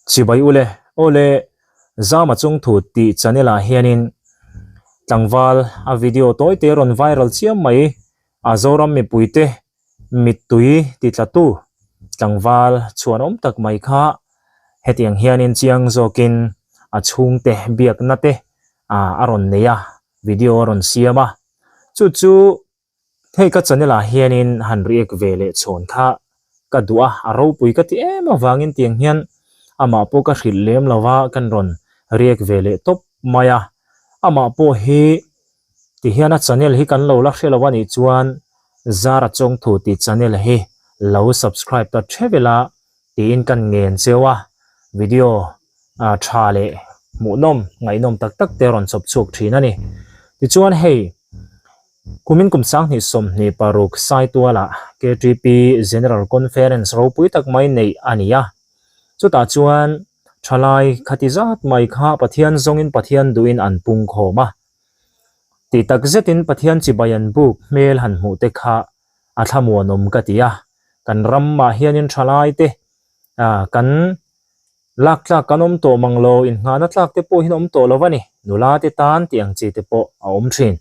Chibai ule, aw le, Zama chungthu tih channel ah hianin tlangval a video tawi te rawn viral chiam mai a Zoram mipuite mittui ti tlatu tlangval chhuanawm tak mai kha hetiang hianin chiang zawkin a chhungte biakna te a rawn nei a, video a rawn siam a, chu chu Hei ka channel ah hianin han react ve leh chhawn kha ka duh a, a ropui ka ti em avangin tiang hian amah pawh ka hrilh lem lo va kan rawn react ve leh tawp mai a, amah pawh hi ti hian a channel hi kan lo la hre lo a nih chuan Zara Chawngthu tih channel hi lo subscribe ta theuh ila tiin kan ngen cheu a, video tha leh hmuhnawm ngaihnawm tak tak te rawn chawp chhuak thin a ni. Tichuan hei Kumin kum 2026 Saitualah KTP General Conference ropui tak mai neih a ni a. Chutah chuan thalai khati zat mai kha Pathian zawngin Pathian duhin an pung khawm a. Tih tak zetin Pathian chibai an buk hmel han hmuh te kha a thlamuanawm ka ti a. Kan ramah hianin thalai te kan Lak tlak kan awm tawh mang lo, innghahna tlak te pawh hian awm tawh lo a ni. Nula te tan tih ang chi te pawh a awm thin.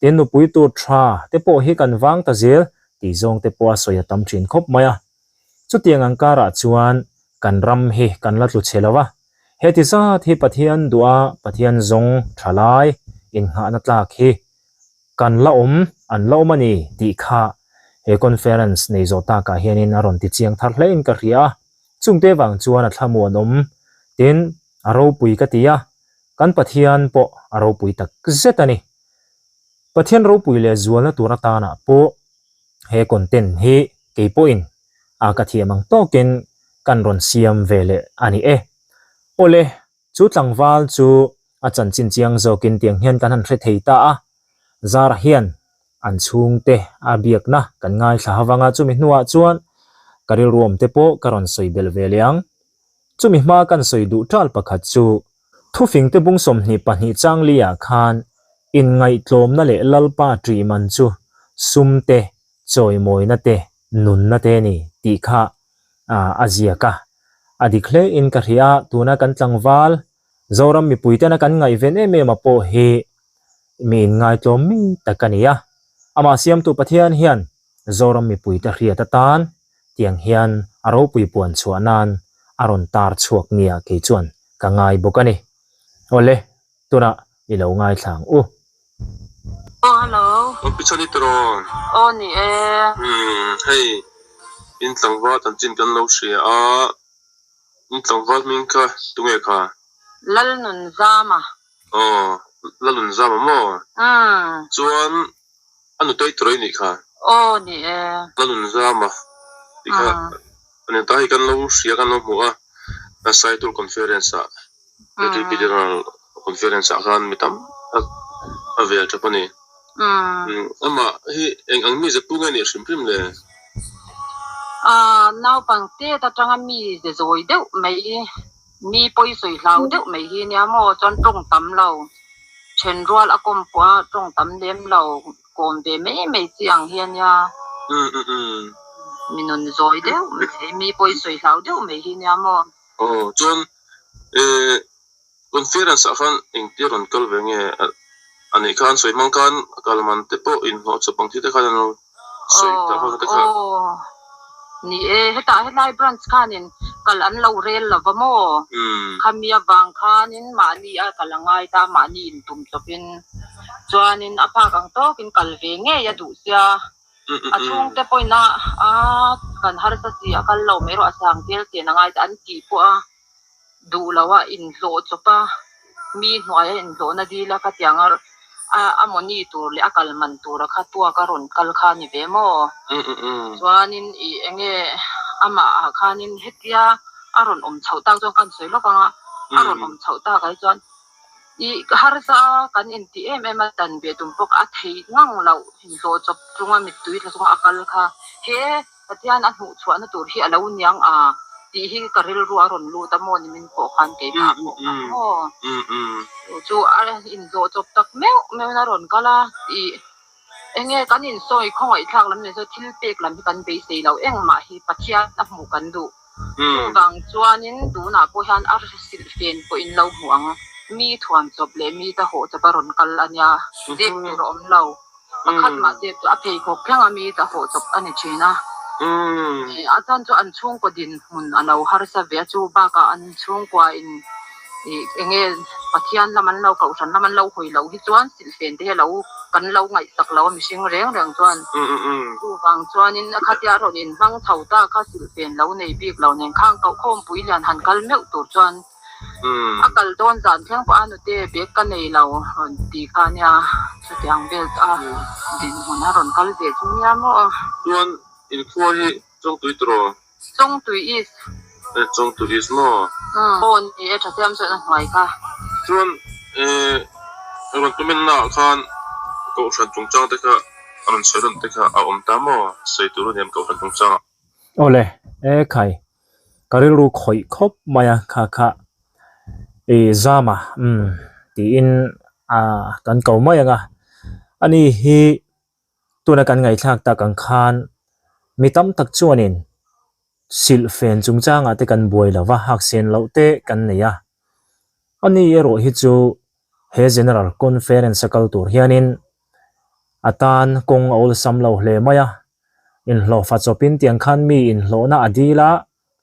Tin, nupui tur tha te pawh hi kan vang ta zel tih zawng te pawh a sawi a tam thin khawp mai a. Chutiang ang karah chuan kan ram hi kan la tlu chhe lo a. Heti zat hi Pathian duha Pathian zawng tha lai innghahna tlak hi kan la awm, an la awm a ni tih kha he conference nei zawh takah hianin a rawn ti chiang thar hlein ka hria a. Chungte vang chuan a thlamuan awm, tin, a ropui ka ti a, kan Pathian pawh a ropui tak zet a ni. Pathian ropui leh zualna tur atanah pawh he content hi kei pawhin a ka thiam ang tawkin kan rawn siam ve leh a ni e. Awle, chu tlangval chu a chanchin chiang zawkin tiang hian kan han hre thei ta a, Zara hian an chhungte a biakna kan ngaithla ha vang a, chumi hnuah chuan ka rilruam te pawh ka rawn sawi belh ve leh ang. Chumi hma kan sawi duh ṭal pakhat chu thufingte bung 22 chang li ah khan inngaihtlawmna leh Lalpa ṭih man chu sum te, chawimawina te, nunna te a ni tih kha a ziak a. A dik hle in ka hria a, tuna kan tlangval Zoram mipuitena kan ngaihven em em a pawh hi mi inngaihtlawm mi tak a ni a. Amah siamtu Pathian hian Zoram mipuite hriat atan tiang hian a ropui puan chhuah nan a rawn tar chhuak nia kei chuan ka ngai bawk a ni. Awle, tunah i lo ngaithla ang u. Aw hello. Aw pi chhan i tiraw? Aw ni e. Umm hei in tlangval chanchin kan lo hria a. In tlangval hming kha tunge kha? Lalnunzama. Aw, Lalnunzama maw? Umm. Chuan a nutei tur a nih kha? Aw ni e. Lalnunzama tih kha a ni ta hi kan lo hria kan lo hmu a, Saitur Conference ah, KTP General Conference ah khan mi tam tak a vel tap a ni. Amah hi eng ang mi ze pu nge nih hrim hrim le? Naupang tet atanga mi ze zawi deuh mai, mi pawi sawi hlau deuh mai hi nia maw chuan tawng tam lo, then rual a kawm pawh a tawng tam lem lo, kawm ve mai mai chi ang hi a nia. Mi nun zawi deuh mai, mi pawi sawi hlau deuh mai hi nia maw. Aw chuan Conference ah khan engtia rawn kal ve nge a nih khan sawi hmang khan kal man te pawh inhlawh chawp ang thil te khan an lo sawi ta kha te kha. Aw ni e, hetah helai branch khanin kal an lo rel lo va maw? Khami avang khanin mahni a kal a ngai ta, mahni intum chawpin chuanin a phak ang tawkin kal ve ngei a duh sia. A chhungte pawhin a kan harsa si a kal lo mai erawh a sang tel chen a ngai ta an tih pawh a. duh lo a inhlawh chawp a, mi hnuaia inhlawhna dil a ka tiang a, a mawni tur leh a kal man tura kha tuak a rawn kal kha a ni ve maw? Chuanin ih eng nge amah ah khanin hetia a rawn awm chhoh tak chuan ka han sawi lawk ang a, a rawn awm chhoh tak ah hi chuan ih harsa a kan intih em em a dan ve tum pawh a thei ngang loh inhlawh chawp chunga mittui tla chunga a kal kha he. Pathian a hnuh chhuahna tur hi a lo niang a tih hi ka rilru a rawn lut a maw ni min pawh khan keimah pawh kha maw chu chu a inzawh chawp tak meuh meuhin a rawn kal a tih enge kan insawi khawngaihthlak lam ni chu thil pek lam hi kan beisei lo engmah hi Pathian a hmuh kan duh. Chuvang chuanin tunah pawh hian a silhfen pawh in lo hmu ang. Mi thuam chawp leh mi ta hawh chawp a rawn kal a nia. Zep tur a awm lo. Pakhat mah zep chu a pheikhawk thleng a mi ta hawh chawp a ni thin a. A chuan chu an chhungkaw dinhmun a lo harsa ve a, chu bakah an chhungkua in ih enge Pathian lam an lo kohhran lam an lo hawi loh hi chuan silhfen te hi a lo kan lo ngaihsak lo a mihring reng reng chuan. Chuvang chuanin a khatia a rawn inhmang chho ta kha silhfen lo nei bik lo nen khang kohkhawmpui lian han kal meuh tur chuan A kal dawn zan thleng pawh a nute bag ka nei lo rawn ti kha nia chutiang vel chu a dinhmun a rawn kal ve chu nia maw. Chuan inkhua hi Chawngtui tawh? Chawngtui East. E Chawngtui East maw? Aw ni e Thasiam chuan a hnuai kha. Chuan e rawn tumenna ah khan Kohhran chungchang te kha a rawn sawi rawn te kha a awm ta maw? Sawi tur a ni em Kohhran chungchang ah? Awle, e khai, ka rilru khawih khawp mai a, kha kha i zam a, umm tiin a kan ko mai ang a, ani hi tuna kan ngaihthlak tak ang khan mi tam tak chuanin silhfen chungchangah te kan buai lo va, haksen loh te kan nei a, ani erawh hi chu he General Conference a kal tur hianin a tan kawng a awlsam lo hle mai a. Inhlawhfa chawpin tiang khan mi inhlawhna a dil a,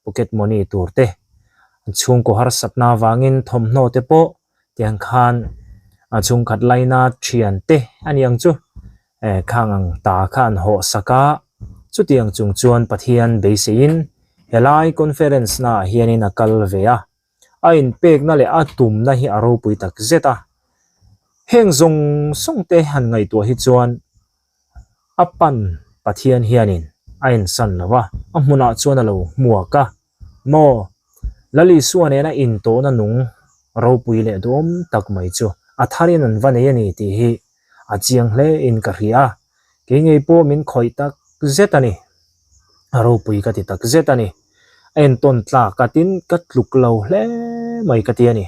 pocket money tur te, an chhungkaw harsatna avangin thawmhnaw te pawh tiang khan a chhungkhat laina thian te a ni ang chu, eh khang ang ta kha an hawh sak a, chutiang chung chuan Pathian beiseiin helai conference naah hianin a kal ve a, a inpekna leh a tumna hi a ropui tak zet a, heng zawng zawng te han ngaihtuah hi chuan A pan Pathian hianin a ensan lo a, a hmunah chuan a lo hmuak a, Maw, Lal Isua nena intawhna nung ropui leh duhawm tak mai chu a tharin an va nei a ni tih hi a chiang hle in ka hria a, kei ngei pawh min khawih tak zet a ni, a ropui ka ti tak zet a ni, a entawn tlak a tin ka tluk lo hle mai ka ti a ni,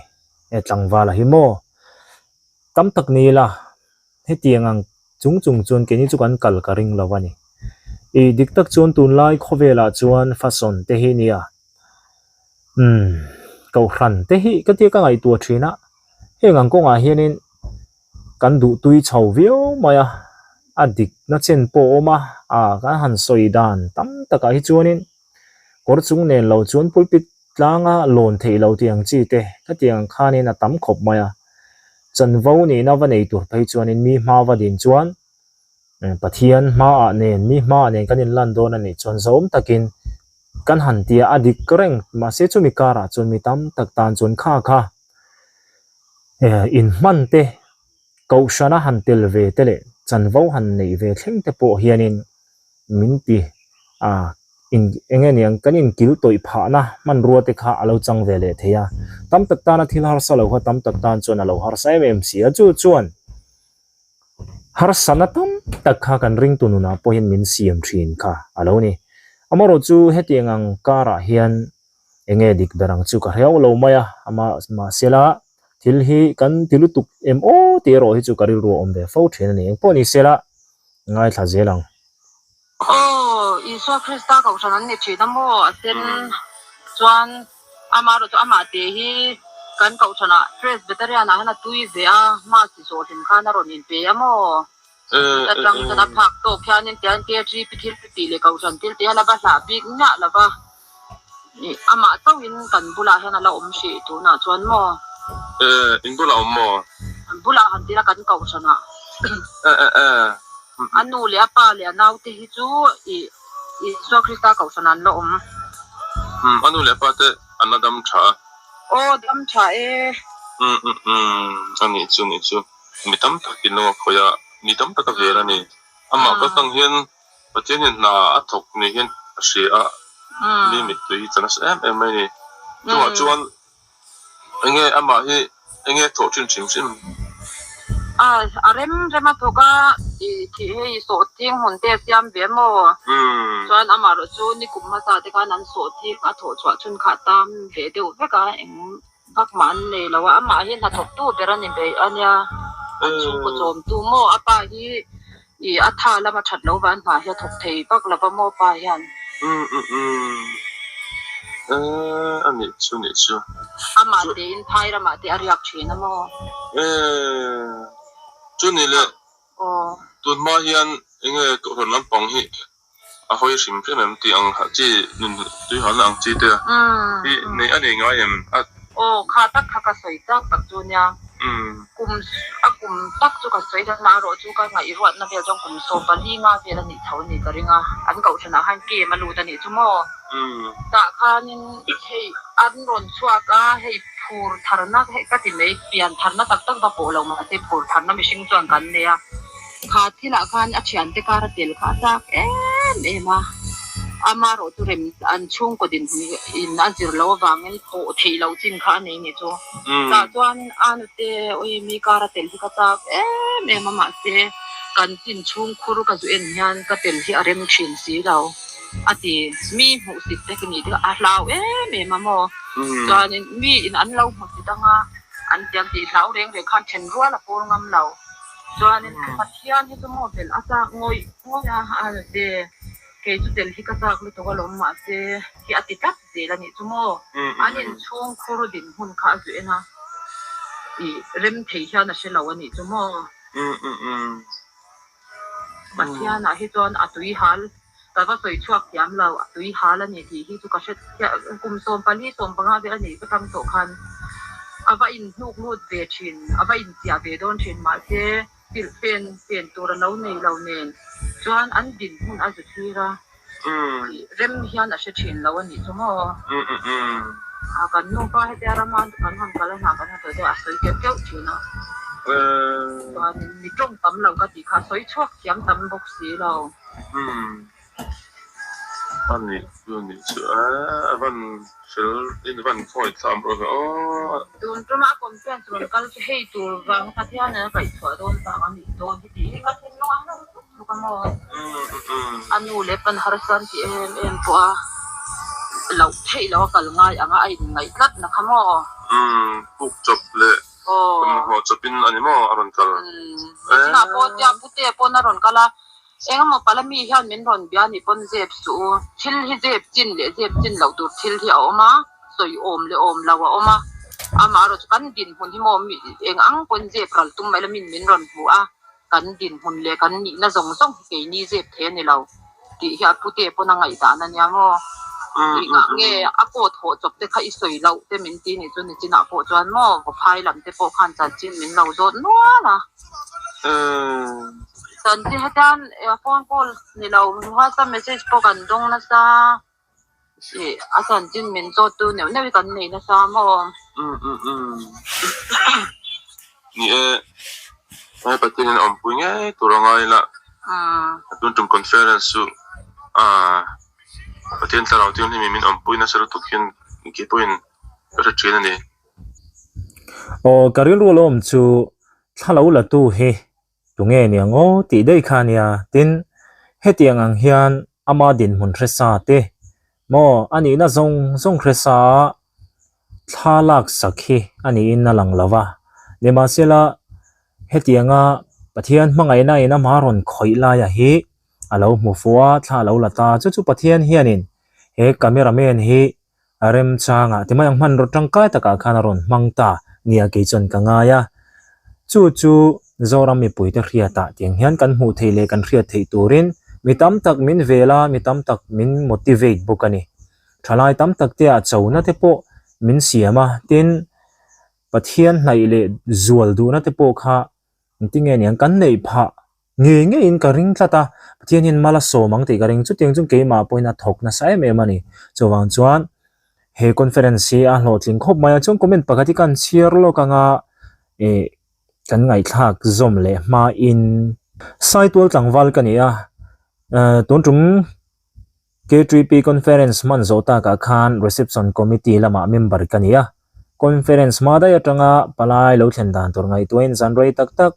he tlangvala hi maw tam tak ni ila. Hetiang ang chung chung chuan keini chu kan kal ka ring lo a ni. Ih dik tak chuan tunlai khawvelah chuan fashion te hi nia umm kohhran te hi ka tia ka ngaihtuah thin a, heng ang kawngah hianin kan duh tui chho viau mai a, a dikna chen pawh a awm a, ah kan han sawi dan tam takah hi chuanin. Kawr chung nen lo chuan pulpit tlanga lawn theih lo tih ang chi te khatiang ang khanin a tam khawp mai a. Chanvo nihna va nei tur phei chuanin mi hma va din chuan Pathian hmaah nen mi hmaah nen kan inlan dawn a nih chuan zawm takin kan han tia a dik reng mahse chumi karah chuan mi tam tak tan chuan kha kha inhman te kohhrana han tel ve te leh chanvo han neih ve thleng te pawh hianin min ti a in eng nge niang kan inkil tawih phahna hmanrua te kha a lo chang ve leh thei a, tam tak tana thil harsa lo kha tam tak tan chuan a lo harsa em em si a, chu chuan harsana tam tak kha kan ringtu nunah pawh hian min siam thin kha a lo ni. Amaherawh chu hetiang ang karah hian eng nge dik ber ang chu ka hreuh lo mai a, ama mahsela thil hi kan ti lutuk em aw tih erawh hi chu ka rilru a awm ve fo thin a ni, engpawh ni sela ngaithla zel ang. Aw, Isua Krista kohhran an ni thin a maw? A sen chuan ama erawh chu amah te hi kan kohhranah Presbyterian ah hian a tui ve a, Mass zawh hlim khan a rawn inpe a maw? Atang chuan a phak tawk hianin tian KGP thil tih leh kohhran thil tih hian a va hlah bik miah lo va, amah chauhin kan bulah hian a la awm hrih tunah chuan maw? In bulah awm maw? Bulah han tila kan kohhranah. A nu leh a pa leh a naute hi chu ih Isua Krista kohhran an la awm. Umm a nu leh a pa te an la dam tha a. Aw dam tha e. Umm umm umm a nih chu nih chu mi tam tak in lo a khawih a mi tam tak a vel a ni. Amah ka tang hian Pathian in hna a thawk ni hian a hria a mi mittui hi tla nasa em em mai a ni. Chungah chuan Enge amah hi enge thawh thin hrim hrim? A, a rem rem a thawk a, i thih hei sawhthing hmun te a siam ve maw? Chuan amah erawh chu nikum hmasa te khan an sawhthing a thawh chhuah chhun kha a tam ve deuh vek a, eng vak mah an nei lo a, amah hi hnathawktu ber a ni beih a nia, an chhungkaw chawmtu maw? A pa hi i a tha lama that lo van hna hi a thawk thei vak lo va maw pa hian? Umm umm umm. Eh, a nih chu nih chu. Amah tein phai ramah te a riak thin a maw? Eh, chu ni le. Aw. Tun hma hian enge kohhran lampang hi a hawi hrim hrim em tih ang chi nun tuihalna ang chi te hi nei a nei ngai em a. Aw, kha tak kha ka sawi chak tak chu nia. Kum a kum tak chu ka sawi ta marawh chu ka ngaihruatna vel chuan kum 14 nga vel a nih chho a nih ka ring a, an kohhranah khan game a lut a nih chu maw? Tah khanin hei an rawn chhuak a, hei phur tharna hei ka ti mai, pian tharna tak tak va pawh lo mahse phur tharna mihring chuan kan nei a. Kha thilah khan a thiante kar a tel kha a chak em em a, amarawh chu rem an chhungkaw dinhmun in a zir loh avangin pawh theih loh chin kha a nei nih chu. Tah chuan a nute awi mi kar a tel hi ka chak em em a mahse kan chin chhungkhur ka zu en hian ka tel hi a rem thin si lo a ti. Mi hmuhsit te ka nih te a hlau em em a maw? Chuanin mi in an lo hmusit anga an tiang tih hlau reng reng khan then rual a pawl ngam lo. Chuanin Pathian hi chu maw belh a chak ngawih ngawih a a nute kei chu tel hi ka chak lutuk alawm mahse hi a ti tlat zel a nih chu maw? An inchhung khur dinhmun kha a zu en a, ih rem thei hian a hre lo a nih chu maw? Pathianah hi chuan a tui hal ka va sawi chhuak thiam lo, a tui hal a ni tih hi chu ka hre chiah. Kum 14, 15 vel a nih ka tang tawh khan a va inhnuk lut ve thin, a va inchiah ve dawn thin mahse pilh pen pen tur a lo nei lo nen chuan an dinhmun a zu thlir a. Tih rem hian a hre thin lo a nih chu maw? A kan nupa hetia rama kan han kal a hna kan han sawi te a sawi keuh keuh thin a. Chuanin mi tawng tam lo ka tih kha a sawi chhuak thiam tam bawk si lo. A nih chu a nih chu a van fel in van khawi thlam rawh ve aw. Tun tuma a conference rawn kal chu hei tur vang Pathian in a kaihchhuah dawn vang a nih dawn hi tih hi ka thinlung a hlauh tuk tuk a maw. A nu leh pan harsa an ti em em pawh a loh theih loh a kal ngai ang a a inngaih tlat na kha maw. Puk chawp leh thawmhnaw chawp in a ni maw a rawn kal. Nichina pawh tia pute pawn a rawn kal a. Engemaw pala mi hian min rawn bia nih pawn zep suh u. Thil hi zep chin leh zep chin loh tur thil hi a awm a, sawi awm leh awm lo a awm a. Amaherawh chu kan dinhmun hi maw mi eng ang pawn zep ral tum mai la min min rawn hmu a, kan dinhmun leh kan nihna zawng zawng hi keini zep thei a ni lo tih hi a pute pawn a ngaihdan a nia maw. Engah nge a coat hawh chawp te kha i sawi loh te min ti nih chu nichinah pawh chuan maw Vaphai lam te pawh khan chanchin min lo zawt nual a. Chanchin hetian phone call ni lo WhatsApp message pawh kan dawng nasa ih a chanchin min zawt tu neuh neuh hi kan nei nasa maw? Ni e, he Pathian in a awmpui ngei tur a ngai la, tun tum conference chu Pathian thlarau thianghlim in min awmpui nasa lutuk hian keipawhin ka hre thin a ni. Aw ka rilru alawm chu thla lo la tu hi tunge niang aw tih daih kha ania. Tin, hetiang ang hian ama dinhmun hre sa te maw a nihna zawng zawng hre sa a thla lak sak hi a niin a lang lo va. Nimahsela, hetianga Pathian hmangaihna in amah rawn khawih laia hi a lo hmu fuh a, thla a lo la ta. Chu chu Pathian hianin he camera man hi A remchangah ti mai ang hmanraw tangkai takah khan a rawn hmang ta nia kei chuan ka ngai a. Chu chu Zoram mipuite hriatah tiang hian kan hmuh theih leh kan hriat theih turin mi tam tak min vel a, mi tam tak min motivate bawk a ni. Thalai tam tak te ah chona te pawh min siam a, tin Pathian hnaih leh zual duhna te pawh kha engtinge niang kan neih phah Ngei ngeiin ka ring tlat a, Pathian hian mal a sawm ang tih ka ring. Chutiang chu keimah pawhin a thawk nasa em em a ni. Chuvang chuan he conference hi a hlawhtling khawp mai a, chuan comment pakhat hi kan chhiar lawk anga ih kan ngaihthlak zawm leh hmain Saitual tlangval ka ni a, tun tum K3P Conference hman zawh takah khan Reception Committee lamah member ka ni a. Conference hma daih atanga palai lo thlen dan tur ngaihtuahin zan rei tak tak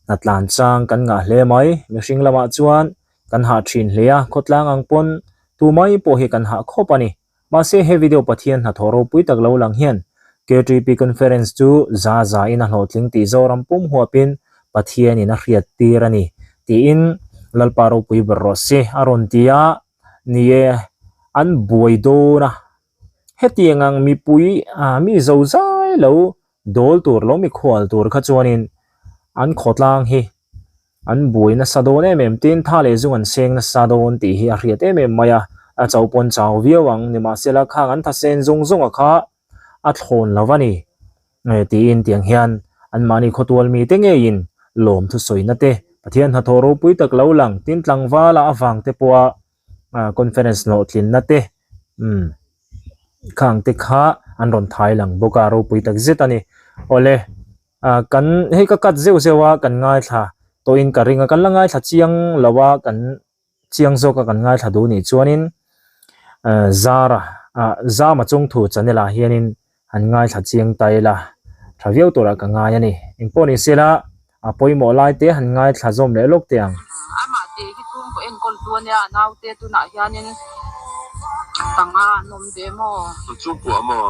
hna tlan chang kan ngah hle mai. Mihring lamah chuan kan hah thin hle a, khawtlang ang pawn tu mai pawh hi kan hah khawp a ni. Mahse he video Pathian hnathawh ropui tak lo lang hian K3P Conference chu za za in a hlawhtling tih Zoram pum huapin Pathianin a hriat tir a ni tiin Lalpa ropui ber rawh se a rawn ti a, ni e, an buai dawn a. Hetiang ang mipui ah mi zozai lo dawl tur lo mikhual tur kha chuanin an khawtlang hi an buai nasa dawn em em tin tha leh zung an seng nasa dawn tih hi a hriat em em mai a, a chau pawn chau viau ang nimahsela khang an tha sen zawng zawng a kha a thlawn lo a ni tiin tiang hian anmahni khawtual mite ngeiin lawm thusawina te Pathian hnathawh ropui tak lo lang tin tlangvala avang te pawha conference hlawhtlinna te umm khang te kha an rawn thai lang bawk a ropui tak zet a ni awle ah kan hei ka cut zeuh zeuh a kan ngaithla tawhin ka ring a kan la ngaithla chiang lo a kan chiang zawk a kan ngaithla duh nih chuanin ah zara ah zama chungthu channel ah hianin han ngaithla chiang ta ila tha viau turah ka ngai a ni. Engpawh ni sela a pawimawh lai te han ngaithla zawm leh lawk teh ang. Amah tih hi chhungkaw enkawl tu ania a naute tunah hianin panga an awm ve maw? An chhungkua maw?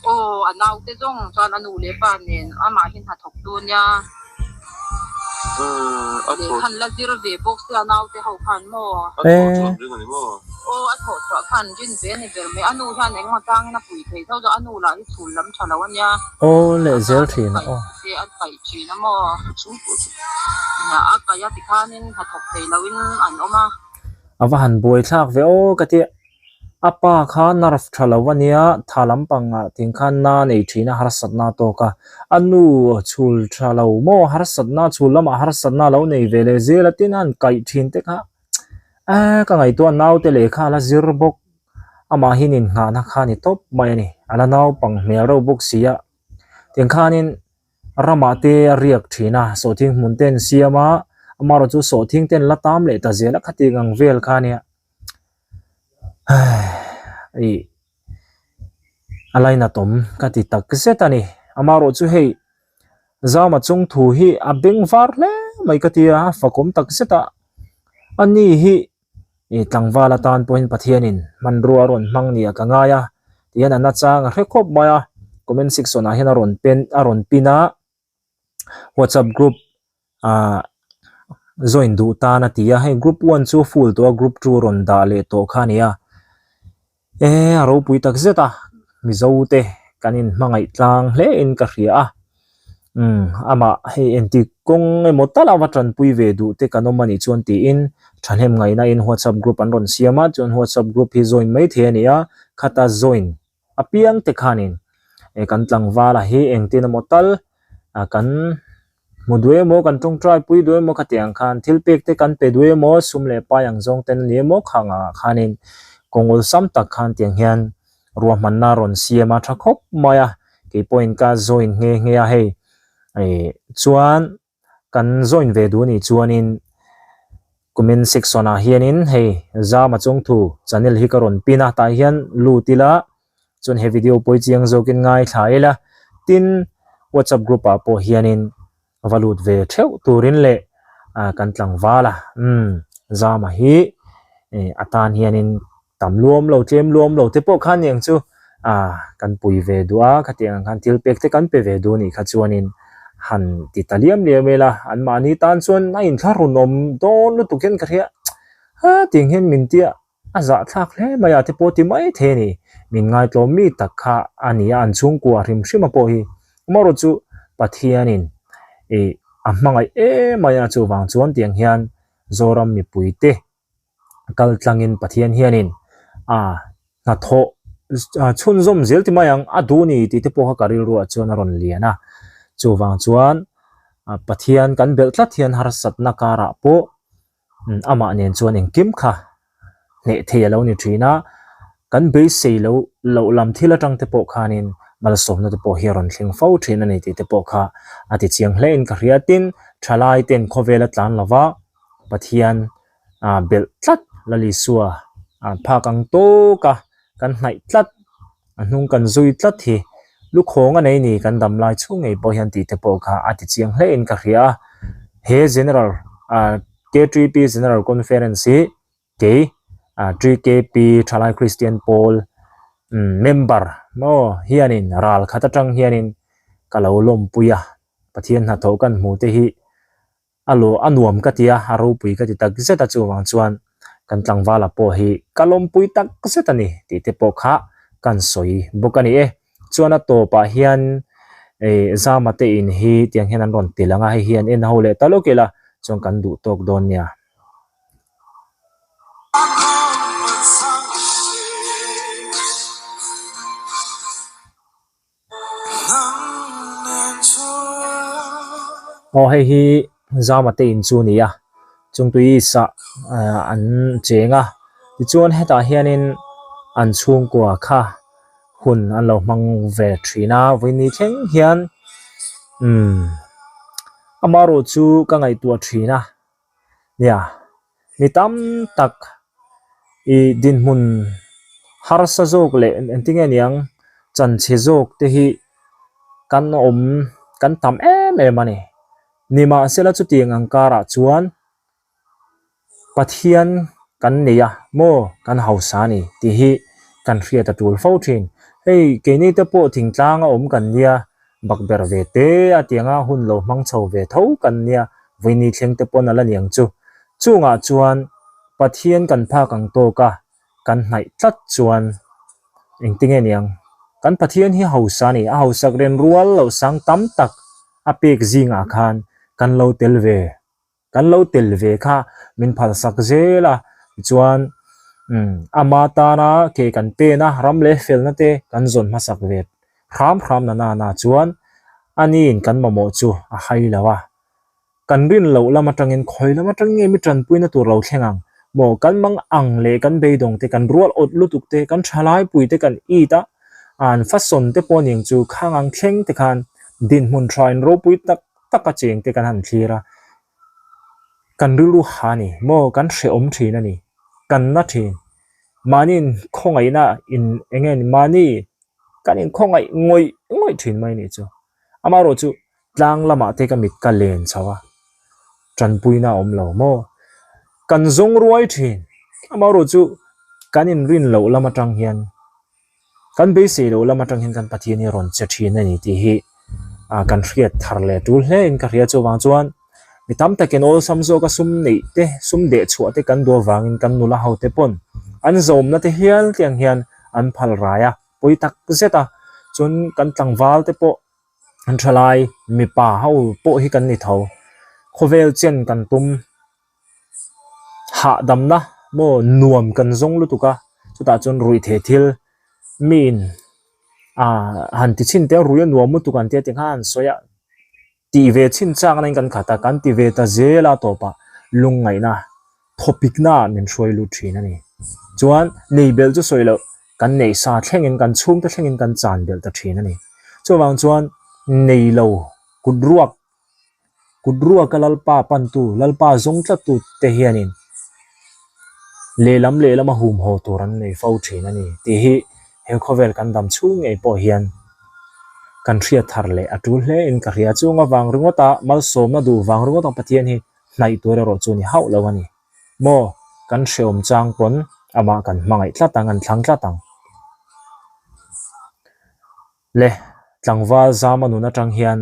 Aw a naute zawng chuan a nu leh pa nen amah hi hnathawk tu ania. Lehkhan la zir ve bawk sia naute ho khan maw? A thawh chhuah ring a ni maw? Aw a thawh chhuah khan rin ve a ni ber mai. A nu hian engemaw changin a pui thei tho zawk. A nu lah hi chhul lam tha lo a nia. Aw leh zel thin a aw. Se a paih thin a maw? A kaih a tikhanin hnathawk thei loin an awm a. A va han buai thlak ve aw ka tia. A pa kha nerve tha lo a nia, tha lampangah ting khan na nei thin a harsatna a tawk a. A nu chhul tha lo maw harsatna chhul lamah harsatna a lo nei ve leh zel a tin a han kaih thin te kha eh ka ngaihtuah naute lehkha a la zir bawk. Amahin inngahna kha a ni tawp mai a ni. A la naupang hmel reuh bawk si a. Tiang khanin ramah te a riak thin a, sawhthing hmun te an siam a, amaherawh chu sawhthing te an la tam leh ta zel a khatiang ang vel kha ania. Ih a lainatawm ka ti tak zet a ni. Amaherawh chu hei Zama chung thu hi a beng var hle mai ka ti a, a fakawm tak zet a. Ani hi ih tlangval atan pawhin Pathianin hmanrua a rawn hmang nia ka ngai a tihian a nachang a hre khawp mai a. Comment section ah hian a rawn pen a rawn pin a. Whatsapp group ah join duh tan a ti a hei group one chu full tawh a group two rawn dah leh tawh kha a ni a e a ropui tak zet a mizo te kan in hmangaih tlang hle in ka hria a umm amah hei engti kawng emaw tal a va tanpui ve duh te kan awm a nih chuan tiin thahnem ngaihna in whatsapp group an rawn siam a chuan whatsapp group hi join mai thei a ni a khata join apiang te khanin eh kan tlangvala hi engtin emaw tal ah kan hmu duh emaw kan tawngtai pui duh emaw khatiang khan thil pek te kan pe duh emaw sum leh pai ang zawng ten ani emaw khang ah khanin kawng awlsam tak khan tiang hian ruahmanna rawn siam a tha khawp mai a keipawhin ka join nghe nghe a hei eh chuan. Kan join ve duh anih chuanin comment section ah hianin hei Zama Chawngthu channel hi ka rawn pin a tah hian lut ila chuan he video pawi chiang zawkin ngaithla ila tin whatsapp group ah pawh hianin va lut ve theuh turin leh ah kan tlangval a umm Zama hi eh a tan hianin Tam luam lo, tlem luam lo te pawh khan niang chu ah kan pui ve duh a, khatiang ang khan thil pek te kan pe ve duh anih kha chuanin han ti ta liam liam ila, anmahni tan chuan a inthlahrun awm dawn lutuk hian ka hria a tiang hian min tia a zahthlak hle mai a te pawh ti mai thei a ni, min ngaitlawm mi tak kha a ni a, an chhungkua hrim hrim a pawh hi amaherawh chu Pathianin ih a hmangaih em mai a chuvang chuan tiang hian Zoram mipuite kal tlangin Pathian hianin a hnathawh chhunzawm zel ti mai ang a duh ni tih te pawh kha ka rilruah chuan a rawn lian a chuvang chuan Pathian kan belh tlat hian harsatna karah pawh amah nen chuan engkim kha hneh thei a lo ni thin a kan beisei loh loh lam thil atang te pawh khanin malsawmna te pawh hi a rawn thleng fo thin a ni tih te pawh kha a ti chiang hle in ka hria tin thalai ten khawvel a tlan lova Pathian ah belh tlat Lal Isua ah phak ang tawk a kan hnaih tlat a hnung kan zui tlat hi lukhawng a nei ni kan dam lai chhung ngei pawh hian tih te pawh kha a ti chiang hle in ka hria a he General ah K3P General Conference hi kei ah 3KP Thalai Christian Pawl member maw hianin ral khat atang hianin ka lo lawmpui a Pathian hnathawh kan hmuh te hi A lo a nuam ka ti a, a ropui ka ti tak zet a chuvang chuan kan tlangvala pawh hi ka lawmpui tak zet a ni tih te pawh kha. kan sawi bawk a ni e. Chuan a tawpah hian ih Zama te in hi tiang hian an rawn ti lang a, hei hi an en ho leh ta lawk ila chuan kan duh tawk dawn nia. Aw hei hi Zama te in chu a ni a, chungtui sah an cheng a tichuan hetah hianin an chhungkua kha hun an lo hmang ve thin a vawiin thleng hian umm amaherawh chu ka ngaihtuah thin a nia mi tam tak ih dinhmun harsa zawk leh engtinge niang chanchhe zawk te hi kan awm kan tam em em a ni nimahsela chutiang ang karah chuan Pathian kan nei a maw kan hausa a ni tih hi kan hriat a tul fo thin. Hei keini te pawh thingtlang a awm kan nia bakberh ve te a tianga hun lo hmang chho ve tho kan nia vawiini thleng te pawn a la niang chu. Chungah chuan Pathian kan phak ang tawk a kan hnaih tlat chuan engtinge niang kan Pathian hi hausa a ni a hausak ren rual loh sang tam tak a pek zingah khan kan lo tel ve. Kan lo tel ve kha min phalsak zel a, tichuan umm ama tana ke kan pen a, ram leh felna te kan zawn hmasak ve hram hram na nana chuan aniin kan mamawh chu a hai lo a. Kan rin loh lam atangin khawi lam atangin nge mi tanpuina tur lo thleng ang maw? Kan mang ang leh kan beidawng te, kan rual awt lutuk te, kan thalaipui te kan it a, an fasawn te pawh aniang chu khang ang thleng te khan dinhmun tha in ropui tak taka cheng te kan han thlir a, kan rilru ha a ni maw, kan hrehawm thin a ni, kan na thin. Mahni in khawngaihna in eng nge ni mahni kan in khawngaih ngawih ngawih thin mai a nih chu. Amaherawh chu tlang lamah te ka mit ka len chho a, tanpuina a awm lo maw, kan zawng ruai thin. Amaherawh chu kan inrin loh lam atang hian Kan beisei loh lam atang hian kan Pathian hi a rawn che thin a ni tih hi ah kan hriat thar leh tul hle in ka hria. Chuvang chuan mi tam takin awlsam zawka sum neih te, sum deh chhuah te kan duh avangin kan nula ho te pawn an zawmna te hial tiang hian an phal rai a, pawi tak zet a. Chuan kan tlangval te pawh an tha lai mipa ho pawh hi kan ni tho. Khawvel chen kan tum. Hahdamna maw nuam kan zawng lutuk a, chutah chuan ruihtheih thil miin ah han ti chhin te a rui a nuam lutuk an tia tikhan an sawi a, tih ve chhin chak na in kan khat a, kan ti ve ta zel a tawpah lungngaihna thawpikna ah min hruai lut thin a ni. Chuan nei belh chu sawi loh kan neih sa thlengin kan chhungte thlengin kan chan belh ta thin a ni. Chuvang chuan nei lo kut ruak Kut ruaka Lalpa pantu, Lalpa zawng tlattu te hianin lehlam lehlama humhaw tur an nei fo thin a ni tih hi he khawvel kan dam chhung ngei pawh hian kan hriat thar leh a tul hle in ka hria. Chung avang ringawta malsawmna duh vang ringawt ang Pathian hi hnaih tur erawh chu ni hauh lo a ni. Maw kan hreawm chang pawn amah kan hmangaih tlat ang, an thlang tlat ang. Le tlangval zama nun atang hian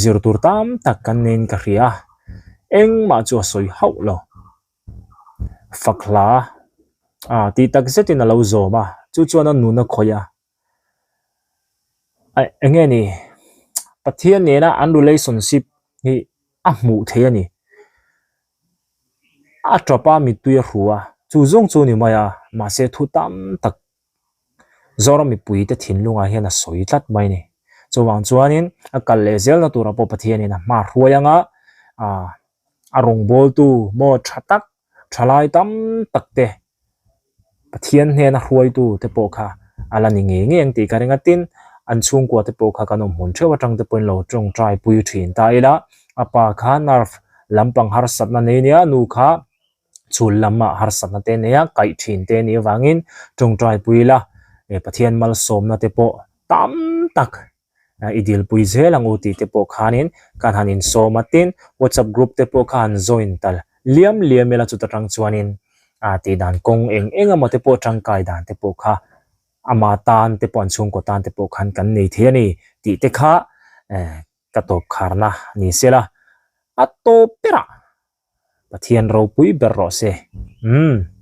zir tur tam tak kan neiin ka hria a, engmah chu a sawi hauh lo. Fak hla a tih tak zetin a lo zawm a, chu chuan a nun a khawih a. Eng nge ni Pathian nena an relationship hi a hmuh theih a ni. A tawp a mittui a hru a, chu zawng chu a ni mai a, mahse thu tam tak Zoram mipuite thinlungah hian a sawi tlat mai a ni. Chuvang chuanin a kal leh zelna turah pawh Pathianin a hma hruai anga ah a rawngbawltu maw tha tak thalai tam tak te Pathian hnena hruaitu te pawh kha a la ni ngei ngei ang tih ka ring a. Tin, an chhungkua te pawh kha kan awm hmun theuh atang te pawhin lo tawngtai pui thin ta ila a pa kha nerve lampang harsatna nei nia nu kha chhul lamah harsatna te nei a, kaih thin te nih avangin tawngtai pui ila Pathian malsawmna te pawh tam tak i dilpui zel ang u tih te pawh khanin kan han insawm a, tin WhatsApp group te pawh kha han join tal liam liam ila chuta tang chuanin tih dan kawng eng eng emaw te pawh tangkai dan te pawh kha ama tan te pawh an chhungkaw tan te pawh khan kan nei thei a ni tih te kha ka tawp kharna ni sela a tawp berah Pathian ropui ber rawh se. Umm.